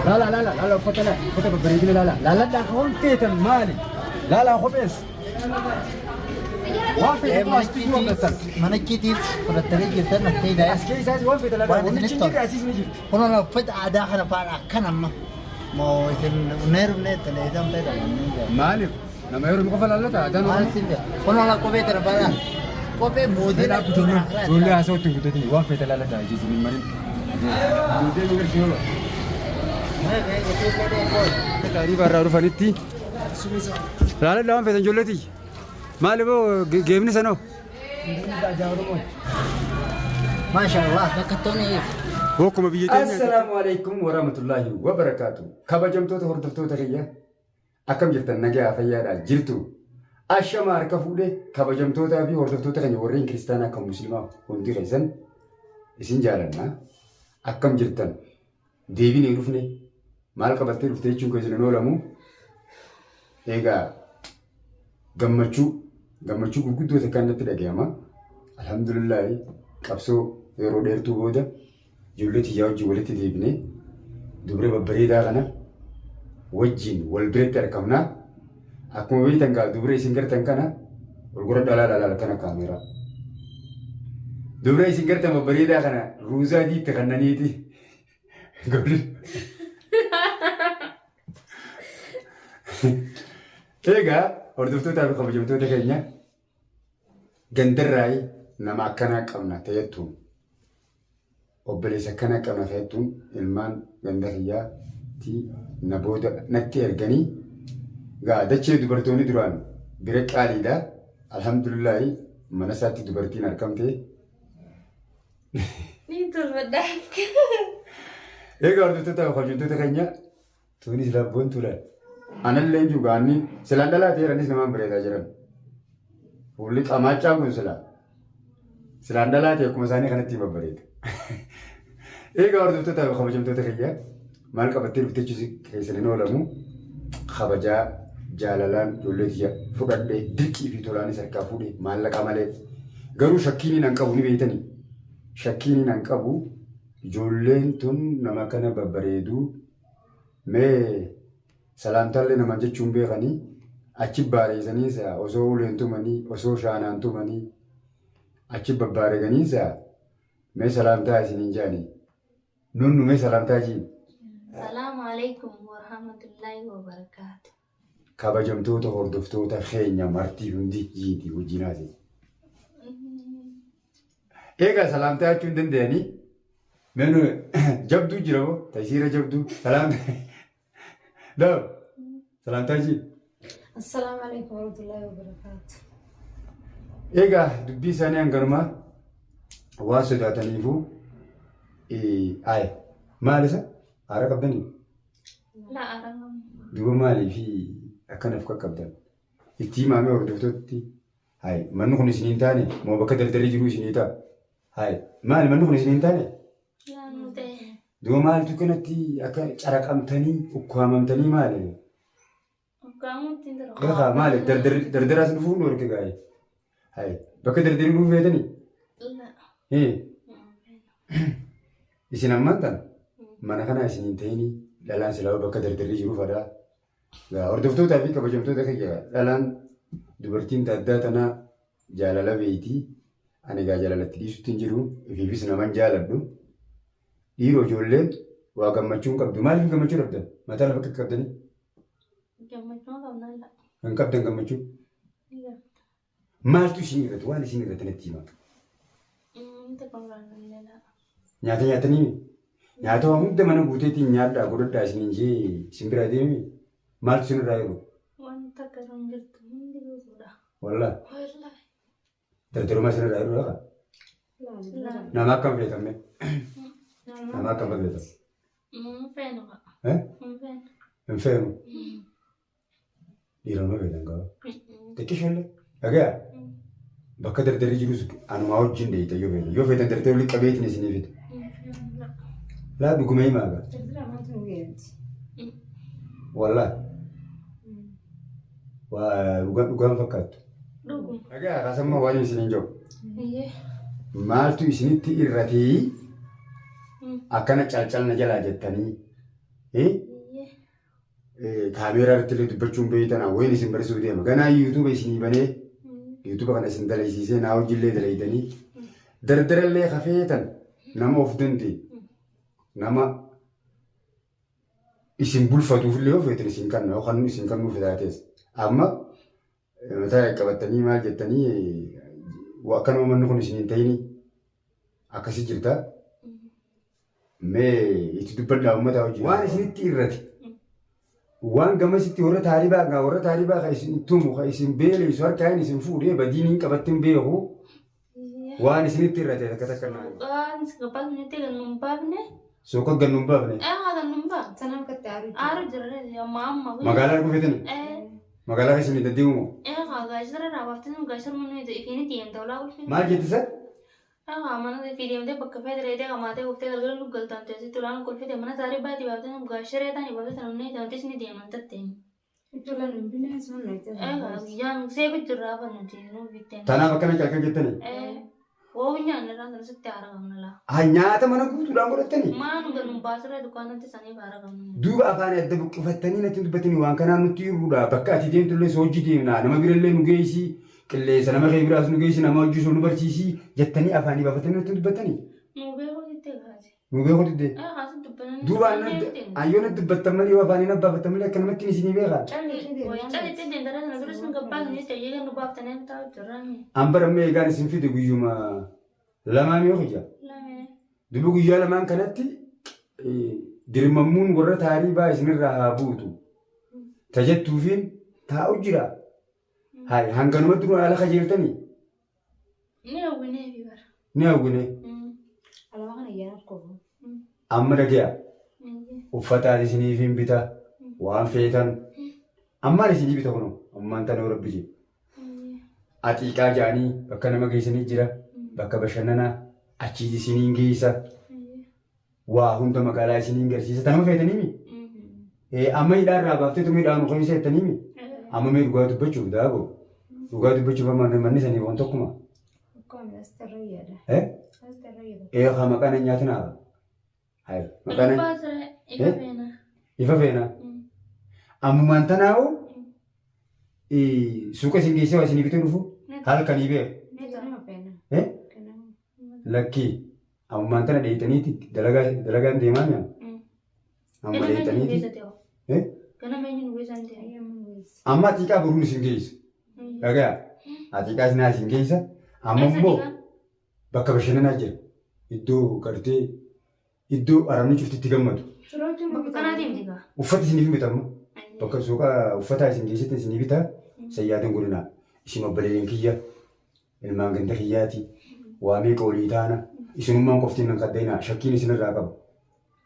Laala laala laala uffata laala uffata babbareedina laala laaladhaa ka waan feetan maali laalaa kophees waan feetan kun asitti yoo argattan Mana keetiif fudhattanii jirtan naftee as keessaas waan feetan laalaa Waan wanni isinitti hin tolu. jirre asiis ni jirti. Kun uffata aadaa kana faana akkan amma. Moo isin neerumne itti leetam ta'e dha. Maaliif nama yeroo qofa laallata aadaan Maal isin beeku? Kun ala kophee tana faana. Kophee moodeela Ijoollee ijoollee haasawaa ittiin guddatanii waan feetan laallata jechuun hin marin. Ijoollee nu garsiisuu qaba. Taarifa irraa dhufanitti laaladha waan feetan ijoollee tiyya. Maali boo geemni sanoo? Maasha Allah bakkattoonni Bokkuma biyya keenya. Assalaamu alaikum warahmatullahi wabarakaatu. Kabajamtoota hordoftoota kiyya akkam jirtan nagayaa fayyaadhaa jirtu. Ashama harka fuudhee kabajamtootaa fi hordoftoota keenya warreen kiristaanaa kan musliimaa hundi keessan isin jaalanna. Akkam jirtan deebinee dhufne maal qabattee dhufte jechuun keessan hin oolamu. Egaa gammachuu gammachuu gurguddoo takkaan natti dhaga'ama. Alhamdulillaahi qabsoo yeroo dheertuu booda ijoollee tiyyaa wajjin walitti deebinee dubra babbareedaa kana wajjin wal biratti argamna. Akkuma beektan gaa dubra isin gartan kana wal godhadhaa laala laala kana kaameeraa. Dubra isin gartan babbareedaa kana ruuzaa diitti kannaniiti. Egaa hordoftootaa fi kabajamtoota keenya gandarraayi nama akkanaa qabna ta'ettuun obboleessa akkanaa qabna ta'ettuun ilmaan ganda kiyyaatti na booda natti erganii gaa dachee dubartoonni duraan bira qaaliidha. Alhamdulillaahi mana isaatti dubartiin argamte. Ni tolfadhaa. Egaa hordoftoota fi kabajamtoota keenya tuunis labboon tulan. Anallee hin jiru gaanni silaan dhalaa ta'eeranis namaan bareedaa jiran. Fuulli qamaachaan kun silaa. Silaan dhalaa ta'e akkuma isaanii kanatti babbareeda. Egaa hordoftoota fi kabajamtoota keenya maal qabattee dhufte jechuun keessan hin oolamu. Kabajaa jaalalaan ijoollee tiyya fudhadhee dirqii fi tolaanis harkaa fuudhee maallaqa malee. Garuu shakkiin hin qabu ni beektanii. Shakkiin hin qabu ijoolleen tun nama kana babbareedu mee salaamtaallee namaan jechuun beekanii achi baareessaniisa osoo uleen tumanii osoo shaanaan tumanii achi babbaareeganiisa mee salaamtaa isiniin jedhanii nun nu mee salaamtaa jiin. Salaamu alaikum warahmatullahi wabarakaatu. Kabajamtoota hordoftoota keenya martii hundi jiinti wajjin haasa'e. Egaa salaamtaa jechuu hin danda'anii mee nu jabduu jira moo taysiira jabduu salaamtaa daw salaamtaa jii. Assalaamu alaikum warahmatullahi wabarakaatu. Egaa dubbii isaanii hanganumaa waan sodaataniifuu aye maal isa aara qabdanii? La aara. Duuba maaliif akkanaaf qaqqabdan? Itti himaamee hordoftootatti Hayi manni kun isin hin taane moo bakka dardarri jiru isinii ta'a? Hayi maali manni kun isin hin taane? Laa nu ta'e. Duuba maaltu kanatti akka caraqamtanii ukkaamamtanii maali? Ukkaamuutti hin jiru. Egaa maali dardarri dardaraas dhufuu nu arge gaa'e. Hayi bakka dardarri dhufuu feetanii? Laa. Hee isin ammaan tana mana kanaa isin hin ta'inii dhalaan silaa bakka dardarri jiru fadhaa. Egaa hordoftootaa fi kabajamtoota kiyya dhalaan dubartiin addaa tanaa jaalala beeyti. Ani egaa jaalalatti dhiisutti hin jiru. Ifiifis naman jaaladhu. Dhiiroo ijoolleen waa gammachuu hin qabdu. Maaliif gammachuu dhabdan? Mataa lafa qaqqabdanii? Gammachuu qabnaa laa. Hin qabdan gammachuu. Ni qabna. Maaltu isin irratti waan isin irratti natti himaa. Nyaata nyaatanii nyaata waan hunda mana guuteetiin nyaadhaa godhadhaa isiniin jee isin biraa deemee maaltu isin irraa jiru? Wanta akka hin jirtu hundi guutuudha. Wallaa Wallaahi. dardarumaa isin irraa jiru lafa. Nama akkam feetamme? Nama akkam feetan? Hin feenu. Eh? Hin feenu. Hin feenu. Dhiironni beekan qaba. Xiqqishollee dhagaya. Bakka dardarri jirus anumaa wajjin dheeyita yoo feetan. Yoo feetan dardarri olii qabeetiin isinii fida. Laa dhuguma himaa gaa. Wallaa. Waa dhugaan dhugaan fakkaattu. Dhuguma. Dhagaya kaasammaa waan isiniin jiru. Iyyee. Maaltu isinitti irratee akkana calcalna jalaa jettanii. Kaameeraa irratti illee dubbachuun beeytana wayin isin barsiisuu deema. Ganaa yuutuuba isinii banee yuutuuba kana isin dalaysiisee naa hojiillee dalaytanii dardarallee kafeetan nama of danda'e nama isin bulfatuufillee yoo feetan isin kanna yookaan isin kannuuf taates. Amma mataa qabattanii maal jettanii akkanuma manni kun isin hin ta'ini akkasi jirta. Mee itti dubbadhaa uummataa wajjin. Waan isinitti irrate. Waan gamasitti warra taalibaa gaa warra taalibaa kan isin tumu kan isin beeleysu harkaan isin fuudhee badiin hin qabattin beeku. Waan isinitti irrate takka takka naa. Waan gabaasnetti kan nun baafne. Suuqa gan nun baafne. Kan nun baafne. Sanaaf katti aaru jira. Aaru jirre amma amma. Magaalaa arguu feetani? Magaalaa keessa ni deddeemu moo? Gaashira irraa baaftee gaashira mana ifiin deemta olaa ulfin. Maal jetti isa? Mana ifii deemtee bakka feete qamaatee uftee galgala nu galtaan teessitti olaan kolfite mana taarii baati baaftee gaashira taani baaftee tanumnee taantis ni deeman tatteen. Ijoolleen hin bineensa hin Guyyaan seeku jirraa fa nuti nu bitteen. Tanaaf akkana calqan jettani? Woo nyaanni irraa sana sitti haara qabna laa. Haa nyaata mana guutuudhaan godhattani? Maa nu gad nu baasirra dukkaanatti saniif haara qabna. Duuba afaan adda buqqifattanii natti hin dubbatanii waan kanaan nutti hirruudha. Bakka ati deemtullee si hojii deemna. Nama birallee nu geessi. Qilleensa nama kee biraas nu geessi. Nama hojii sun nu barsiisi. Jettanii afaanii baafatanii natti hin dubbattanii. Nu beekuu diddee kaase. Nu beekuu diddee. Kaase dubbananii. Duuba ayyoon natti dubbattan malee yoo afaanii na baafattan malee akkanumatti isinii beekaa. Calittee deemtara sana duras nu gabbaasni jecha eegan nu baaftanii taa'u jirraani. An bara amma eegaan isin fide guyyuma lamaan yoo kiyya. Lamee. Duuba guyyaa lamaan kanatti dirmammuun warra taariibaa isinirraa haa buutu. Tajattuufiin taa'u jira. Hayi hanganumatti nu ala kajeeltanii Ni hawwinee fi bara. ni hawwine. Alama kana iyyaan arkuuf. Amma dhagaya uffataan isiniif hin bita waan feetan ammaan isinii bita kunoo ammaan tana rabbi jedhe. Axiiqaa ja'anii bakka nama geessanii jira bakka bashannanaa achiis isiniin geessa waa hunda magaalaa isiniin garsiisa tanuma feetaniimi. Amma hidhaarraa baafteetu hidhaan keessa jettaniimi. Amma mee dhugaa dubbachuuf daabo dhugaa dubbachuuf amma manni sanii waan tokkuma. Ukkaamni as tarreeyyaadha. As tarreeyyaadha. Haa maqaan nyaata naaba. Hayi maqaan Baasirra ifa feena. ifa feena. Ammumaan tanaa'u suuqa isin geessee waa isinii bitee dhufu halkanii beeku. Ganama feena. Ganama. Lakkii ammumaan tana dheeyitaniiti dalagaan deemaa mi'a. Amma dheeyitaniiti. Ganama eenyu nu geessan ta'e. Ayyaama weessa. Amma atiiqaa boruun isin geessa. Dhagaya atiiqaa isin isin geessa. Amma immoo bakka bashannanaa jira. Iddoo gartee iddoo arabni cufti itti gammadu. Firoochuun Bakka kanaa deemti gaa. Uffata isiniif bita amma. Bakka suuqa uffataa isin geessite isinii bita. Sayyaadan godinaa. Isin obboleeyyan kiyya. Ilmaan ganda kiyyaati. Waa meeqa olii taana. Isinummaan qoftiin nan qaddeenaa. Shakkiin isinirraa qabu.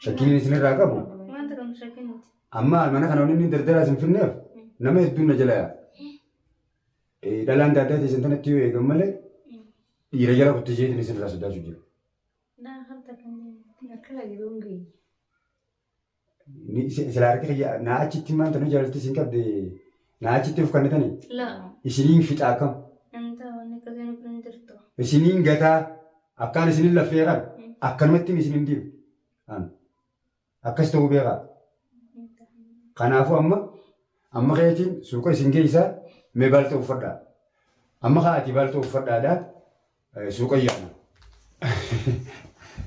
Shakkiin isinirraa qabu. Wanta kan shakkinuti. Amma mana kana wanni dardaraa isin finneef nama hedduun na jala yaa. Dhalaan adda addaa teessan tanatti yoo eegan malee dhiira jala kutti isheetiin isinirraa sodaachuu jira. Naa harta kan deemu. Akka lagiruu hin geenye. Sila harka kiyya naa achitti maal tanu jaalatti isin qabde naa achitti of kannatanii Laa. isiniin fixa akkam Anta wanni akkasii nu bira hin jirtu. isiniin gataa akkaan isinin laffee qabu akkanumatti isinin dibu akkas ta'uu beekaa. Kanaafuu amma amma keetiin suuqa isin geessaa mee baalta uffadhaa. Amma kaa'atii baalta uffadhaadhaa suuqa yaana.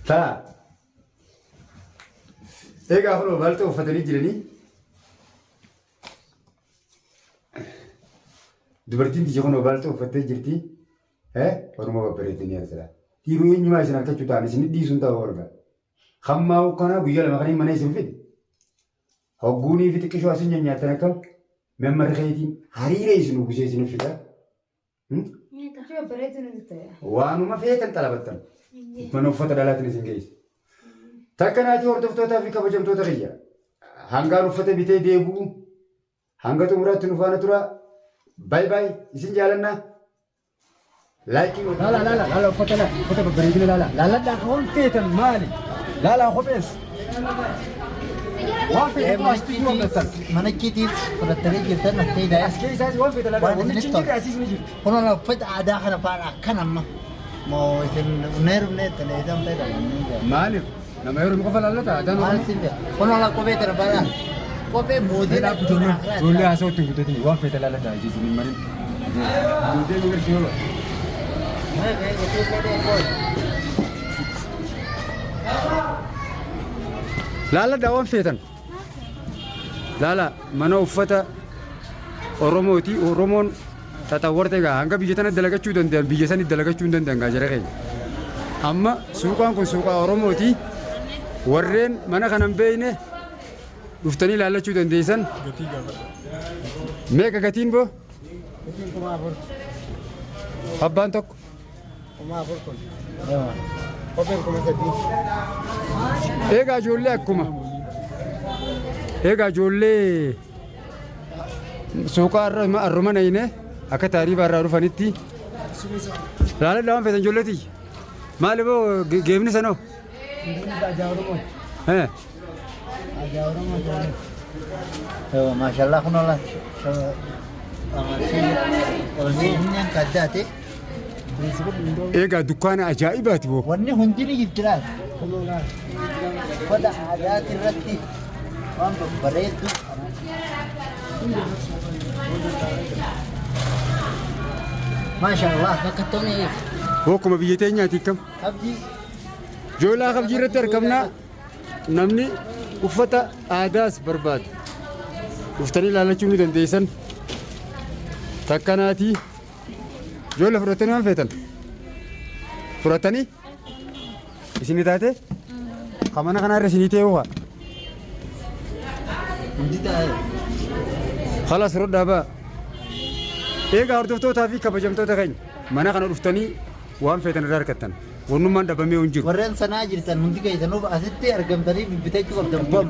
Taa. Egaa kunoo baalta uffatanii jiranii. Dubartiin tiyya kunoo baalta uffattee jirti. Oromoo babbareeddanii argita. Dhiiruu eenyumaa isin harkachuu ta'an isin dhiisuun ta'uu arga. Hammaa ukkanaa guyyaa lama kan mana isin fide. Hogguunii fi xiqqishoo asin nyaattan akkam memmarri keetiin hariira isin uwwisee isin fida. Ni ta'a. Ijoo bareedu nuti ta'e. Waanuma feetan xalabattan. Mana uffata dhalaatiin isin geesse. Takka naatii hordoftootaa fi kabajamtoota kiyya. Hangaan uffata bitee deebi'u hanga xumuraatti nu faana tura. Baay baay isin jaalannaa. Laayikii Laala laala laala uffata laala uffata babbareedina laala laaladhaa waan feetan maali? Laala kophees. Waan feetan asitti jiru argattan. Manichiitiif fudhattanii jirtan as ta'e As keessaas waan feetan laala Waan wanni isinitti hin jirre asiis ni jirti. Kun uffata aadaa kana faana akkan amma. Moo isin neerumne itti leetam ta'e. Maaliif? Nama heerume qofa laallata aadaan Maal Oromoo. siin beeka? Kun ala kophee tana baadhaa. Kophee moodeela Ijoollee ijoollee haasawaa ittiin guddatanii waan feete laallata jechuun hin marin. Ijoollee ni garsiisa. Laaladhaa waan feetan. Laala mana uffata Oromooti. Oromoon xaxawwarte egaa hanga biyya tana dalagachuu danda'an biyya sanii dalagachuu hin danda'an gaa jara keenya. Amma suuqaan kun suuqaa Oromooti. Warreen mana kana hin beekne dhuftanii ilaallachuu dandeessan. Meeqa gatiin boo? Gatiin 4000. Abbaan tokko. 4000 kun. Kopheen 3000. Eegaa ijoollee akkuma. Eegaa ijoollee suuqaa irra arruma nayine akka taariibaa irraa dhufanitti. Laaladhaa waan feetan ijoollee tiyya. Maali boo geemni sanoo? Aadaa Oromooti. Eh. Aadaa Oromooti. Maashaallah kun ola. Oromiyyaan kaddaate. Eegaa dukkaana ajaa'ibaati boo. Wanni hundi ni jirti laal. Uffata aadaati irratti waan babbareeddu. Maashaallah bakka tooni Akkuma biyya teenyaati akkam. Abdii. Joolaa kabjii irratti argamna. Namni uffata aadaas barbaadu. Dhuftanii ilaallachuu ni dandeessan. Takkanaati. Joola fudhatanii waan feetan. Fudhatanii? Isinii taate? Ka mana kanaa irra isinii ta'e hoo? Hundi taa'e. Khalas fudhadhaa ba'a. Eegaa hordoftootaa fi kabajamtoota keenya mana kana dhuftanii waan feetan irraa argattan. Wannummaan dhabamee hin jiru. Warreen sanaa jirtan hundi keessanuu asitti argamtanii bibbitachuu qabdan. Bam.